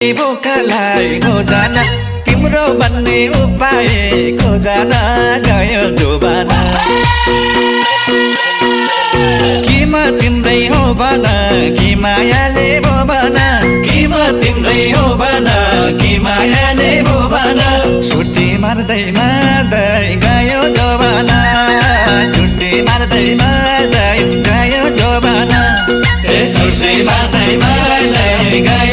भोकालाई खोजन तिम्रो भन्ने उपाय खोजन गयो जोबाना कि म तिम्रै हो भन कि मायाले भो भन कि म तिम्रै हो भन कि मायाले भो भन सुटी मार्दै मार्दै गयो जोबाना सुटी मार्दै मार्दै गयो जोबाना ए सुटी मार्दै मार्दै गयो